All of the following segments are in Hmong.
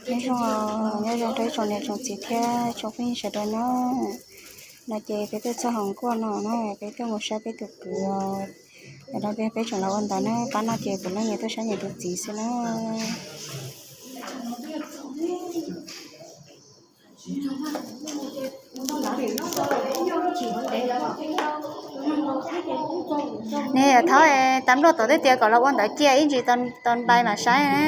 Nyob zoo, nyob zoo rau ib tsoom niam tsoom txiv thiab tsoom phooj ywg sawv daws na. No ces peb tuaj txog hauv nkuaj no na, peb tuaj mus saib peb tus kwv os. Tam no peb tseem los ua ntawv na, pab no ces kuv leej niam tuaj saib niam tus txiv xwb na. Neb thaub, tab luaj tod twb tias kom los ua ntawv cia ib ntsis tau npai mam saib na.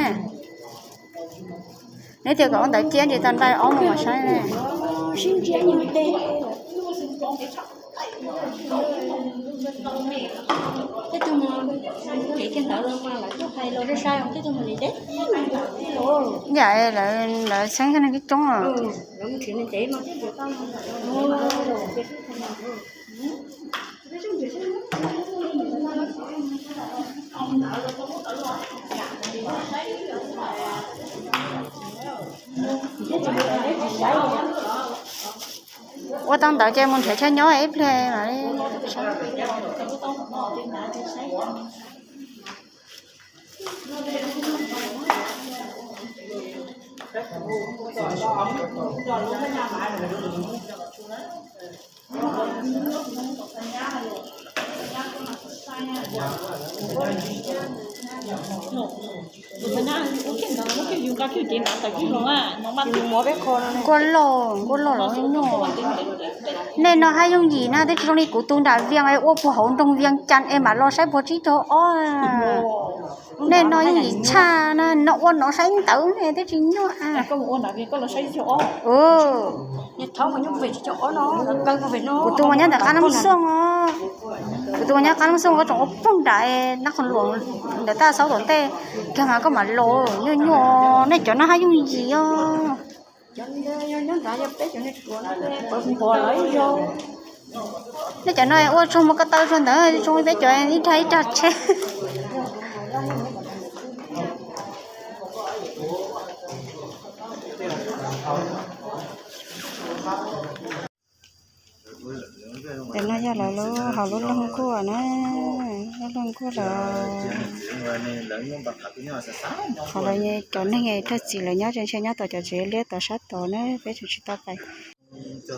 Neb tias kom ua ntawv cia ib ntsis tau npai ob mus mam saib na. Yam lawv txheeb neeg coob coob os. Ua tau ntawv ces mus nrhiav chaw nyob ib pliag mam li saib. Nkuaj loj, nkuaj loj los nyuaj. Nej no haj yooj yim na, twb tsis zoo li kuv tus nram Vias es ua puag hauv nroog Vias Cas es mam los saib puag tsib caug ob. Nej no yooj yim tshaj na, no ua no saib ntawv ne twb tsis nyuaj. Kuv tus uas nyob ntawm qab Looj Xyooj os, kuv tus uas nyob qab Looj Xyooj koj tseem ua puag nram Nab Qhoos Luam ntawm Taj Xauv tom ntej kiag mas koj mam los nyuaj nyuaj. Nej cov no haj yooj yim os. Nej cov no ua tsuag mus ko taw tsuag ntawd zoo li peb cov ib rag ib rag tsheb. Ntawm no yog lawv lub hauv lub loog nkuaj na, lub loog nkuaj lawm. Qhov lawv cov neeg thawj txim lawv nyob tseem ntshe nyob tom cov tsev liab tom sab tod na, peb tseem tsis tau pais.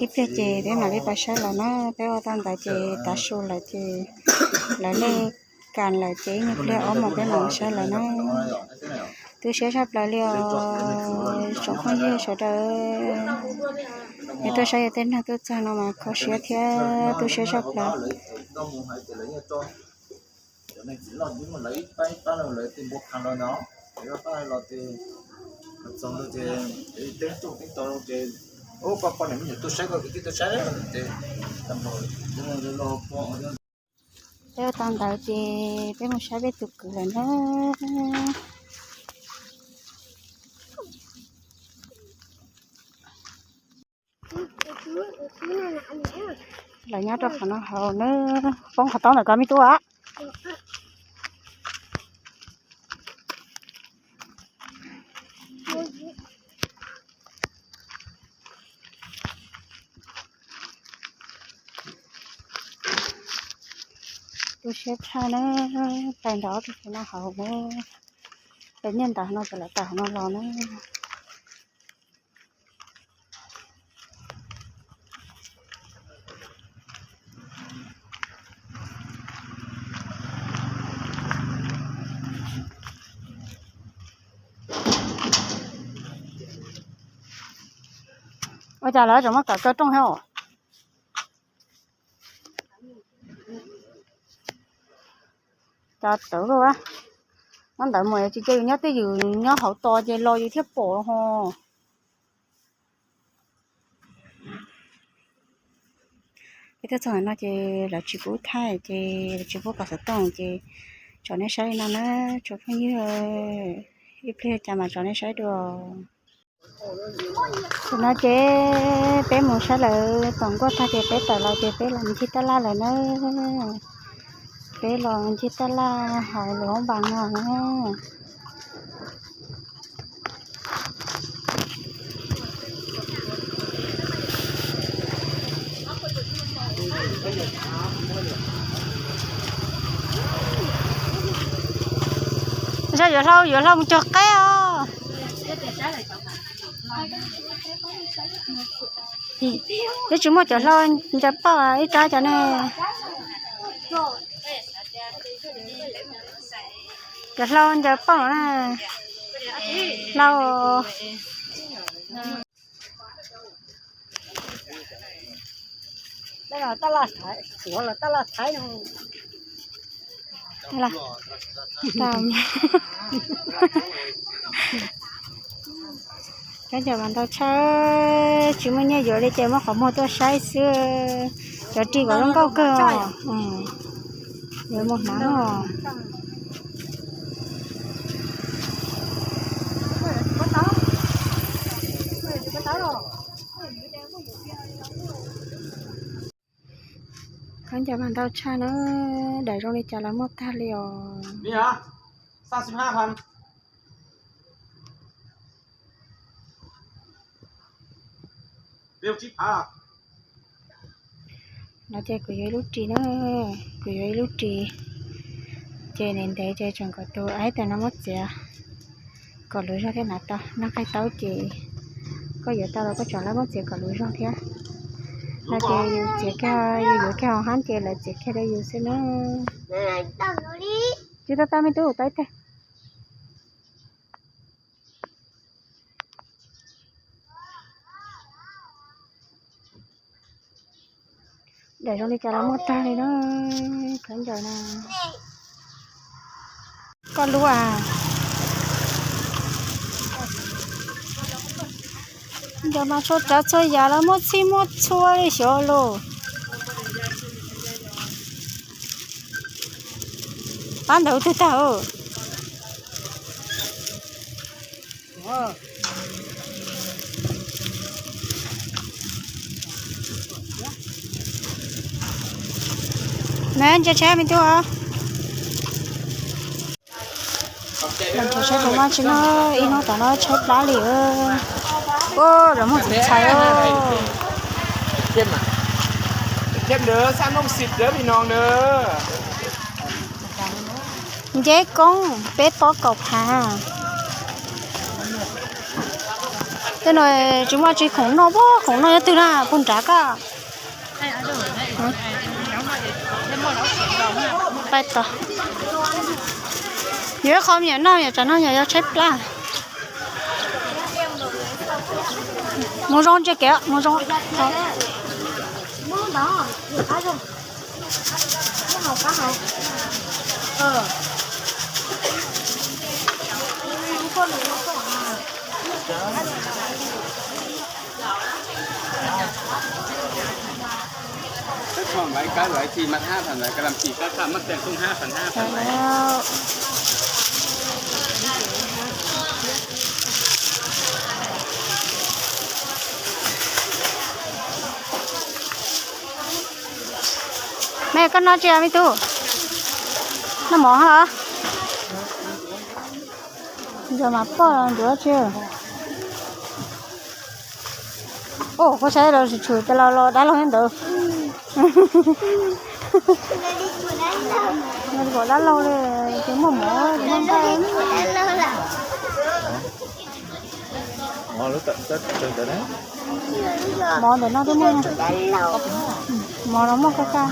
Ib pliag ces peb mam li pais saib lawv na, peb ua tau ntawv ces tav su lawm ces lawv lej kas lawm ces ib nyuag pliag ob moos peb mam li saib lawm na. Tu siab tshaj plaws li os tsoom phooj ywg sawv daws. Yog tuaj saib yog tej neeg tuaj txog no mas kho siab thiab tu siab tshaj plaws. Peb ua tau ntawv ces peb mus saib peb tus kwv lawm na. Lawv nyob rau qhov no hauv na, poob qhov taub ntawm ko me tub a. Tu siab tshaj na, pais nrad ob tug no hauv na, peb nyiaj ntawd no ces lawv tawm hauv no los na. Ua cas lawv tseem muab kawm kaw rooj thiab os? Cov tawv luaj, muab ntawv mus tsis cia yus nyob twj ywm nyob hauv tos ces los yus thiaj pom ho. Peb tuaj txog no ces lawv tsis pub thaij ces lawv tsis pub kom xov tooj ces tso nej saib li no na tsoom phooj ywg, ib pliag cas mas tso nej saib dua. Tam no ces peb mus saib lawv tom nkuaj tag ces peb tawm los ces peb los ncig tab laj lawm na. Peb los ncig tab laj hauv lub hoob npas no na. Saib yuav hlau yuav hlau mus cog qaib os. Twb tsis muaj cov hlau ncaws poj ib rab cov ne. Cov hlau ncaws poj na. Hlau. Khaub ncaws mas ntau tshaj, tsis muaj nyiaj yuav li ces muab qhov muag tuaj saib xwb. Cov ris kom zoo nkauj kawg os. Yuav mus hnav os. Khaub ncaws mas ntau tshaj na, daim zoo li cas los muaj tag li os. No ces kuv yuav ib lub ris na, kuv yuav ib lub ris, ces ntev ntev ces tseem kom tus aib tas no muab txiav kom luv zog thiab hnav tau. Noj qaij taub ces koj yuav tau los koj tseem lawv muab txiav kom luv zog thiab. No ces yus txiav kiag, yus yuav kiag hauv hab ces lawv txiav kiag rau yus xwb na. Tsis tau tau me tub, tau ib teg. Daim zoo li cas los muaj tag li na, khaub ncaws na. Koj lub a, ncaws mas txhua tsav txhua yam los muaj txhij muaj txhua li xyov los. Pab ntawd twg tag. Na, ntsia tsheb me tub. Los nrhiav tsheb puas muaj tsis muaj, ib hnub tom no tsheb plab li. Ua, lawv muaj txhais txhais. Nceb koob peb pob kaum phav. Tej no tsis muaj tsis khoom noj, khoom noj nyob twg na, puag nrad koj. Pais tod. Yuav ib qho me nyuam noj, me nyuam tsam no me nyuam yuav tshaib plab. Mus zoo ntsia kev, mus zoo. Me koj noj tsi me tub? Noj mov hos? Yog mas poj los ncuav tsi. Ua, kuv saib los tshwm tshwm tas los los dab laug nyob ntawd. Nws kom dab laug li, ces muaj mov noj nqaij. Mov ntawm no twb muaj, mov no muaj kaj kaj.